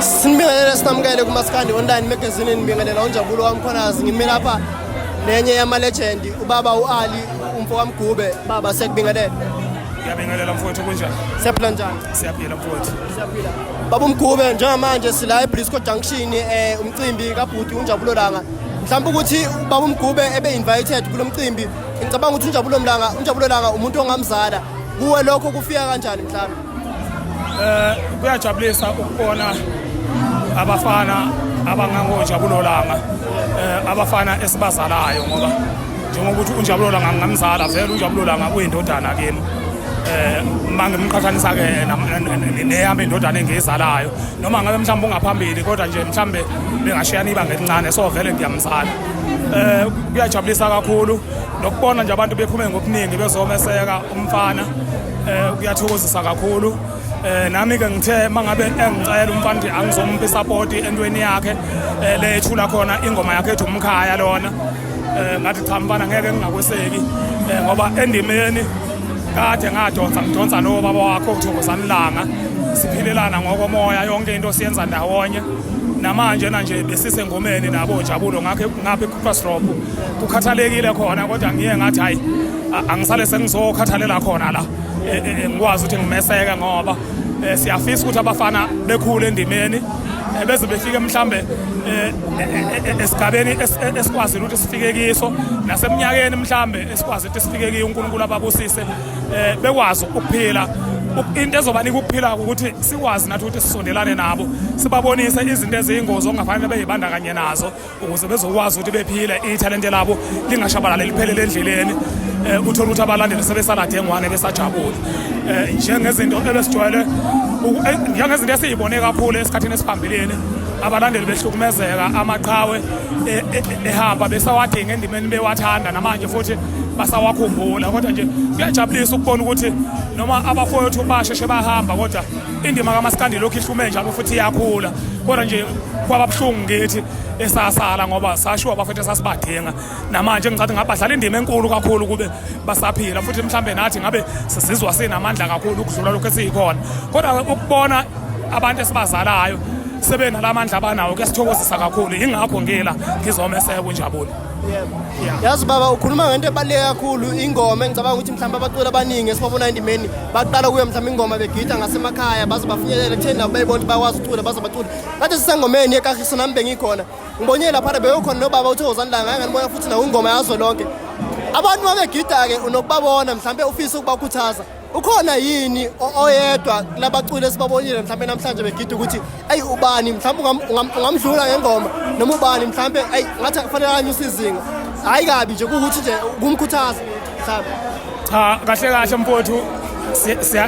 Sinibingelele sinamukele kuMaskandi Online Magazine, nibingelela uNjabulo waMkhwanazi. Ngimi lapha nenye yama-legend, ubaba u-Ali umfo kaMgube. Baba, siyakubingelela. Ngiyabingelela mfowethu, kunjani? Siyaphila, njani? Siyaphila mfowethu. Siyaphila. Baba uMgube, njengamanje sila eBriscoe Junction, umcimbi kabhuti uNjabulo Langa. Mhlawumbe ukuthi ubaba uMgube ebe invited kulo mcimbi, ngicabanga ukuthi uNjabulo Mlanga, uNjabulo Langa umuntu ongamzala. Kuwe lokho kufika kanjani mhlawumbe? Kuyajabulisa ukubona abafana abangangoNjabulo Langa, abafana esibazalayo, ngoba njengokuthi uNjabulo Langa ngamzala vele, uNjabulo Langa uyindodana kimi. Mangimqhathanisa ke neyami indodana engiyizalayo, noma ngabe mhlawumbe ungaphambili, kodwa nje mhlawumbe bengashiyana ibanga elincane, so vele ngiyamzala. Kuyajabulisa kakhulu nokubona nje abantu bephume ngobuningi bezomeseka umfana, kuyathokozisa kakhulu. Nami ke ngithe mangabe engicela umfana ukuthi angizomupha isupport entweni yakhe le ethula khona ingoma yakhe ethi Umkhaya lona, ngathi cha mfana, ngeke ngingakweseki, ngoba endimeni kade ngadonsa, ngidonsa nobaba wakho uThokozani Langa, siphilelana ngokomoya, yonke into siyenza ndawonye. Namanje nanje besisengomeni nabo Njabulo ngakho ngapha eCoopersdrop, kukhathalekile khona, kodwa ngiye ngathi hayi, angisale sengizokhathalela khona la, ngikwazi ukuthi ngimeseke, ngoba siyafisa ukuthi abafana bekhule endimeni, beze befike mhlambe esigabeni esikwazile ukuthi sifike kiso, naseminyakeni mhlambe esikwazi ukuthi sifike kiyo. UNkulunkulu ababusise, bekwazi ukuphila. Into ezobanika ukuphila ukuthi sikwazi nathi ukuthi sisondelane nabo, sibabonise izinto eziyingozi okungafanele beyibandakanye nazo, ukuze bezokwazi ukuthi bephile, ithalente labo lingashabalali liphelele endleleni, uthole ukuthi abalandeli sebesala dengwane besajabule, njengezinto ebesijwayele, njengezinto esiyibone kakhulu esikhathini esiphambilini, abalandeli behlukumezeka, amaqhawe ehamba besawadinga endimeni, bewathanda, namanje futhi basawakhumbula. Kodwa nje kuyajabulisa ukubona ukuthi noma abafowethu basheshe bahamba, kodwa indima kamaskandi lokhu ihlume njalo futhi iyakhula. Kodwa nje kwaba buhlungu ngithi esasala, ngoba sashiwo abafethu esasibadinga. Namanje ngicathi ngabe badlala indima enkulu kakhulu kube basaphila, futhi mhlambe nathi ngabe sisizwa sinamandla kakhulu ukudlula lokhu esiyikhona. Kodwa ukubona abantu esibazalayo sebenalamandla abanawo kuyasithokozisa kakhulu, yingakho ngila ngizomeseka uNjabulo. Yebo. Yazi baba, ukhuluma ngento ebaluleke kakhulu, ingoma. Engicabanga ukuthi mhlawumbe abaculi abaningi esibabona endimeni baqala kuyo mhlawumbe ingoma, begida ngasemakhaya, baze bafinyelele kutheni nabo beyibona ukuthi bakwazi ukucula, baze bacule. Kade sisengomeni yeKagiso, nami bengikhona, ngibonye laphana beyokhona nobaba uThokozani Langa, nganibona futhi nawo ingoma yazo lonke. Abantu babegida-ke, unokubabona mhlawumbe ufise ukubakhuthaza. Ukhona yini oyedwa kulabaculi esibabonile mhlawumbe namhlanje begida ukuthi ayi ubani mhlawumbe ungamdlula ngengoma, noma ubani mhlawumbe ayi ngathi kufanele anyuse izinga, hhayi kabi nje, kuwukuthi nje kumkhuthaza mhlawumbe? Cha, kahle kahle mfowethu,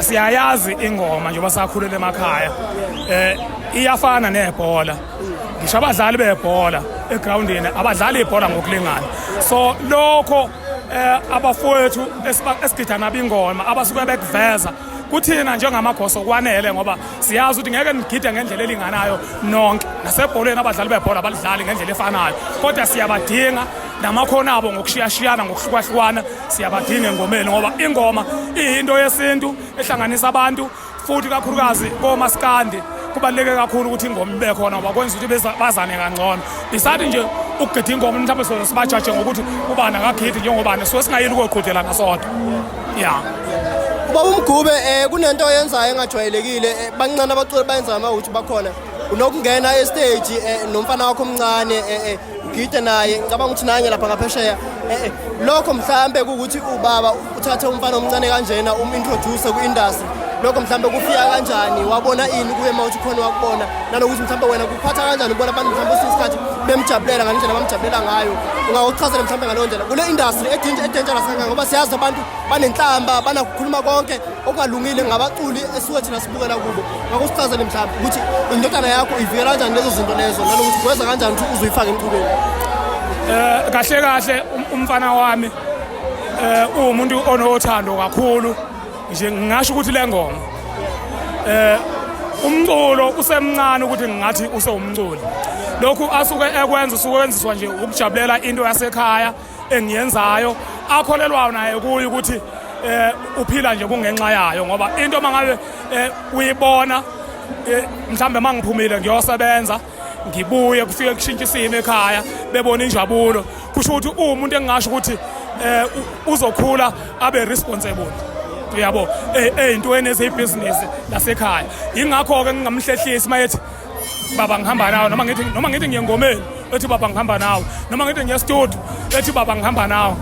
siyayazi ingoma njengoba sakhulela emakhaya, iyafana nebhola. Ngisho abadlali bebhola egroundini abadlali ibhola ngokulingana. So lokho abafowethu esigida nabo ingoma abasuke bekuveza kuthina njengamagoso kwanele, ngoba siyazi ukuthi ngeke nigide ngendlela elinganayo nonke. Nasebholeni abadlali bebhola balidlali ngendlela efanayo, kodwa siyabadinga namakhono abo ngokushiyashiyana, ngokuhlukahlukana, siyabadinga engomeni, ngoba ingoma iyinto yesintu ehlanganisa abantu, futhi kakhulukazi komaskandi kubaluleke kakhulu ukuthi ingoma ibe khona, ngoba kwenza ukuthi bazane kangcono. Bisathi nje ukugida ingoma, mhlawumbe soze sibajaje ngokuthi ubani akagidi njengobani, suke singayili ukuyoqhudelana sodwa ya. Ubaba uMgube, kunento oyenzayo engajwayelekile, bancane abaculi bayenza ama ukuthi bakhona. Unokungena estage nomfana wakho omncane, ugide naye. Ngicabanga ukuthi nanye lapha ngaphesheya, lokho mhlambe kuwukuthi ubaba uthathe umfana omncane kanjena um-introduce ku-industry, lokho mhlambe kufika kanjani? Wabona ini kuye uma uthi khona wakubona? Nanokuthi mhlambe wena kuphatha kanjani ukubona abantu mhlambe kwesinye isikhathi bemjabulela ngale ndlela bamjabulela ngayo? Ungakuchazela mhlambe ngaleyo ndlela kule industry e-dangerous kangaka, ngoba siyazi abantu banenhlamba, banakukhuluma konke okungalungile ngabaculi esuke thina sibukela kubo. Ngakusichazele mhlawumbe ukuthi indodana yakho ivikela kanjani lezo zinto lezo, nanokuthi kwenza kanjani ukuthi uzoyifaka emculweni? Kahle kahle umfana wami uwumuntu onothando kakhulu nje. Ngingasho ukuthi le ngoma, umculo, usemncane ukuthi ngingathi usewumculi. Lokhu asuke ekwenza usuke wenziswa nje ukujabulela into yasekhaya engiyenzayo, akholelwayo naye kuyo ukuthi uphila nje kungenxa yayo, ngoba into mangabe uyibona Mhlambe mangiphumile ngiyosebenza, ngibuye kufike kushintsha isimo ekhaya, bebona injabulo, kusho ukuthi uwumuntu engingasho ukuthi uzokhula abe responsible, uyabo, ey'ntweni eziyibhizinisi lasekhaya. Yingakho-ke ngingamhlehlisi mayethi, "Baba, ngihamba nawe," noma ngithi ngiye ngomeni, ethi, "Baba, ngihamba nawe," noma ngithi ngiye studio, ethi, "Baba, ngihamba nawe."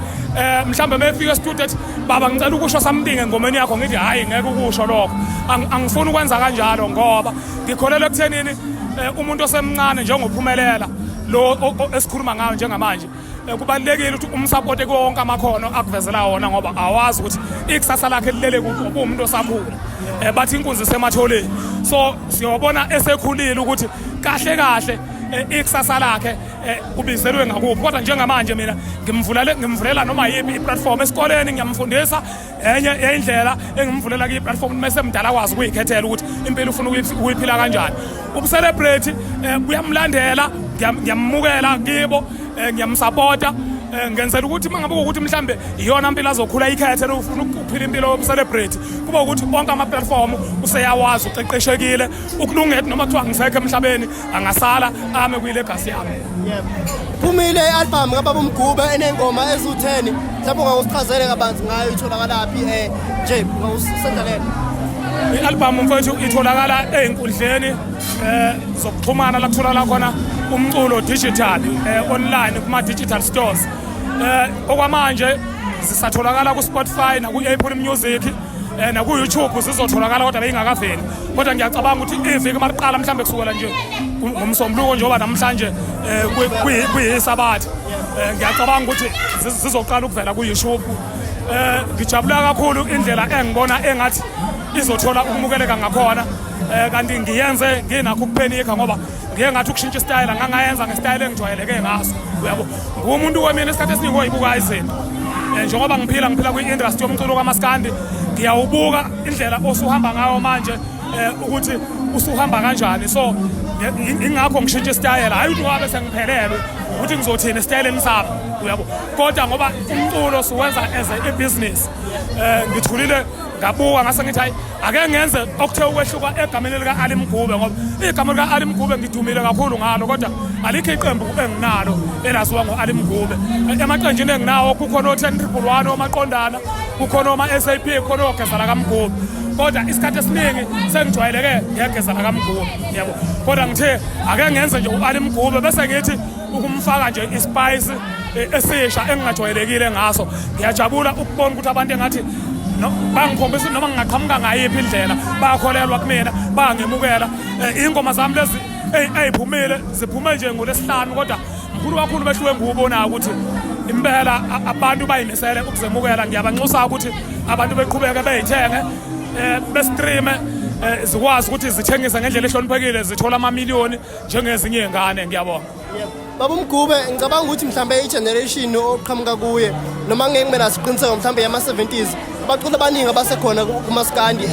Mhlambe mefika e-studio ethi, "Baba, ngicela ukusho something engomeni yakho," ngithi, "Hayi, ngeke ukusho lokho." Angifuni ukwenza kanjalo ngoba ngikholelwa ekuthenini umuntu osemncane njengophumelela lo esikhuluma ngayo njengamanje, kubalulekile ukuthi umsupporte kuwo wonke amakhono akuvezela wona, ngoba awazi ukuthi ikusasa lakhe lilele kuphi, ngoba uwumuntu osakhula. Bathi inkunzi isematholeni, so siyobona esekhulile ukuthi kahle kahle ikusasa lakhe ubizelwe ngakuphi. Kodwa njengamanje mina ngimvulela noma yiphi i-platform esikoleni, ngiyamfundisa. Enye yendlela engimvulela kuyi-platform, mese mdala akwazi ukuyikhethela ukuthi impilo ufuna ukuyiphila kanjani. Ubu-celebrity buyamlandela, ngiyamukela kibo, ngiyamsupporta, ngenzela ukuthi uma ngabe ukuthi mhlambe iyona mpilo azokhula ikhethe ufuna ukuphila impilo yobu-celebrity, kuba ukuthi onke ama-platform useyawazi, uqeqeshekile, ukulungele, noma kuthiwa ngisekho emhlabeni angasala ame kuyi-legacy yami. Yebo. Phumile i-album kaBaba uMgube enengoma eziwu-10. Mhlawumbe ungakusichazele kabanzi ngayo, itholakalaphi nje, ungawusendalela. I-album, mfowethu, itholakala ey'nkundleni zokuxhumana la kutholakala khona umculo digital, online, kuma-digital stores. Okwamanje zisatholakala ku-Spotify naku-Apple Music, naku-YouTube zizotholakala, kodwa beyingakaveli. Kodwa ngiyacabanga ukuthi iviki maliqala, mhlawumbe kusukela nje ngomsombuluko, njengoba namhlanje kuyisabatha, ngiyacabanga ukuthi zizoqala ukuvela ku-YouTube. Ngijabula kakhulu indlela engibona engathi izothola ukumukeleka ngakhona, kanti ngiyenze nginakho ukuphenika, ngoba ngiye ngathi ukushintsha isitayela ngangayenza ngesitayela engijwayeleke ngaso, uyabo. Ngumuntu kwemina isikhathi esiningi oyibuka izinto. Njengoba ngiphila kwi-industry yomculo kamaskandi, ngiyawubuka indlela osuhamba ngayo manje, ukuthi usuhamba kanjani. So ingakho ngishintsha isitayela, hhayi ukuthi wabe sengiphelelwe ukuthi ngizothini esitayeleni sami, uyabo, kodwa ngoba umculo siwenza as a business. Ngithulile, ngabuka, ngase ngithi, hayi, ake ngenze okuthe ukwehluka egameni lika-Ali Mgube, ngoba igama lika-Ali Mgube ngidumile kakhulu ngalo, kodwa alikho iqembu enginalo elaziwa ngo-Ali Mgube. Emaqenjini enginawo kukhona o-10 111, omaqondana, kukhona oma-SAP, kukhona ogezala kaMgube, kodwa isikhathi esiningi sengijwayeleke ngegeza lakaMgube, yabo. Kodwa ngithe ake ngenze nje u-Ali Mgube, bese ngithi ukumfaka nje i-spice esisha engingajwayelekile ngaso. Ngiyajabula ukubona ukuthi abantu engathi no, bangikhombisa noma ngingaqhamuka ngayiphi indlela, bayakholelwa kumina, bayangemukela. Iy'ngoma zami lezi ey'phumile ziphume nje ngolwesihlanu, kodwa mkhulu kakhulu umehluko engiwubonayo ukuthi impela abantu bayimisele ukuzemukela. Ngiyabanxusa ukuthi abantu beqhubeke bey'thenge, be-streame, zikwazi ukuthi zithengise ngendlela ehloniphekile, zithola amamiliyoni njengezinye iy'ngane. Ngiyabonga. Baba uMgube, ngicabanga ukuthi mhlambe i-generation oqhamuka kuye, noma ngeke kumele asiqiniseko, mhlambe yama-70s, abaculi abaningi abasekhona kumaskandi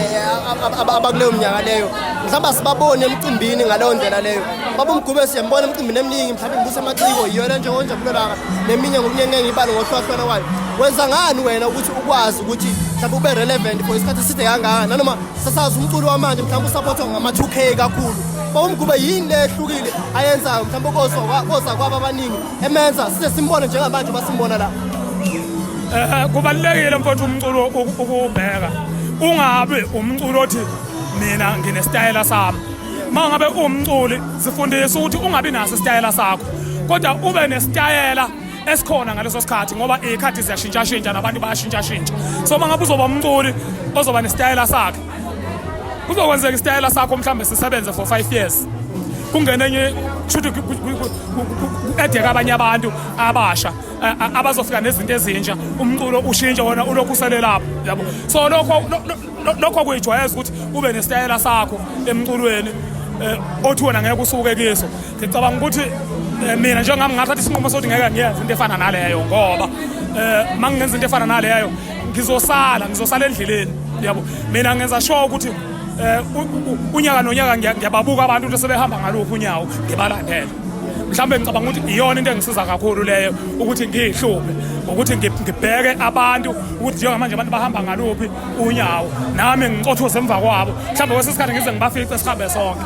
abakuleyo minyaka leyo, mhlawumbe asibaboni emcimbini ngaleyo ndlela leyo. Baba uMgube siyambona emcimbini eminingi, mhlawumbe Imbuso Yamaciko, iyona njengonjabulo laka neminye ngokunye, ngibale ngohlwahlwana kwayo. Wenza ngani wena ukuthi ukwazi ukuthi mhlawumbe ube relevant for isikhathi eside kangaka, nanoma sasazi umculo wamanje mhlawumbe usupportwa ngama-2K kakhulu? Baba uMgube, yini le ehlukile ayenzayo mhlawumbe koza kwaba abaningi emenza size simbone njengamanje basimbona la? Kubalulekile, mfowethu, umculo ukuwubheka ungabi umculo othi mina nginesitayela sami. Uma ngabe uwumculi, zifundise ukuthi ungabi naso isitayela sakho, kodwa ube nesitayela esikhona ngaleso sikhathi, ngoba iy'khathi ziyashintshashintsha nabantu bayashintshashintsha. So uma ngabe uzoba umculi ozoba nesitayela sakhe, kuzokwenzeka isitayela sakho mhlawumbe sisebenze for 5 years, kungene enye, kushuthi ku-addeke abanye abantu abasha abazofika nezinto ezintsha, umculo ushintshe, wona ulokhu usele lapho, yabo. So lokho kuyijwayeza ukuthi ube nesitayela sakho emculweni othi wena ngeke usuke kiso. Ngicabanga ukuthi mina njengami ngathatha isinqumo sokuthi ngeke ngiyenze into efana naleyo, ngoba uma ngingenza into efana naleyo ngizosala endleleni, yabo. Mina ngenza sure ukuthi unyaka nonyaka ngiyababuka abantu ukuthi sebehamba ngaluphi unyawo, ngibalandele. Mhlawumbe ngicabanga ukuthi iyona into engisiza kakhulu leyo ukuthi ngiyihluphe ukuthi ngibheke abantu ukuthi njengamanje abantu bahamba ngaluphi unyawo, nami ngicothuze emva kwabo, mhlawumbe kwesinye isikhathi ngize ngibafice sihambe sonke.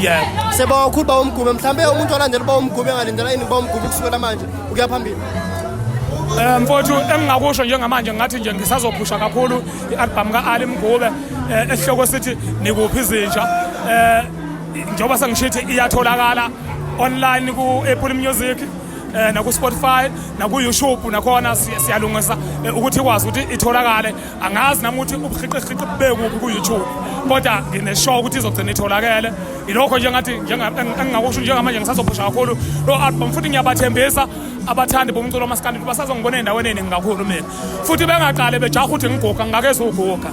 Yebo. Siyabonga kakhulu baba uMgube. Mhlawumbe umuntu olandela ubaba uMgube engalindela ini baba uMgube kusukela manje ukuya phambili? Mfowethu, engingakusho njengamanje, ngathi nje ngisazophusha kakhulu i-album ka-Ali Mgube esihloko sithi Nikuphi Izinja. Njengoba sengishithi iyatholakala online ku-Apple Music naku-Spotify naku-YouTube, nakhona siyalungisa ukuthi ikwazi ukuthi itholakale. Angazi nami ukuthi ubuhiqihiqi bubekuphi ku-YouTube, kodwa ngine-sure ukuthi izogcina itholakele. Ilokho nje ngathi engingakusho njengamanje, ngisazophusha kakhulu lo album, futhi ngiyabathembisa abathandi bomculo wamaskandi ukuthi basazongibona ey'ndaweni ey'ningi kakhulu mina, futhi bengaqale bejaha ukuthi ngiguga. Ngingakeze uguga,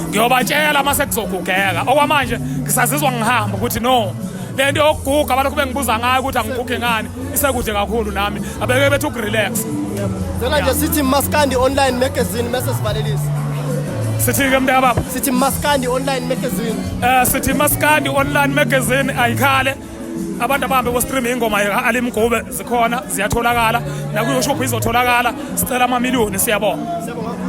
ngiyobatshela uma sekuzogugeka. Okwamanje ngisazizwa ngihamba ukuthi no, le nto yokuguga balokhu bengibuza ngayo ukuthi angigugi ngani, isekude kakhulu nami, abeke bethi ukurelax. Cela nje sithi Maskandi Online Magazine mase sivalelise. Sithi-ke, mntakababa? Sithi Maskandi Online Magazine. Sithi Maskandi Online Magazine ayikhale, abantu abahambe ko-stream ingoma Ali Mgube, zikhona, ziyatholakala naku-YouTube, izotholakala. Sicela amamiliyoni, siyabonga. Siyabonga.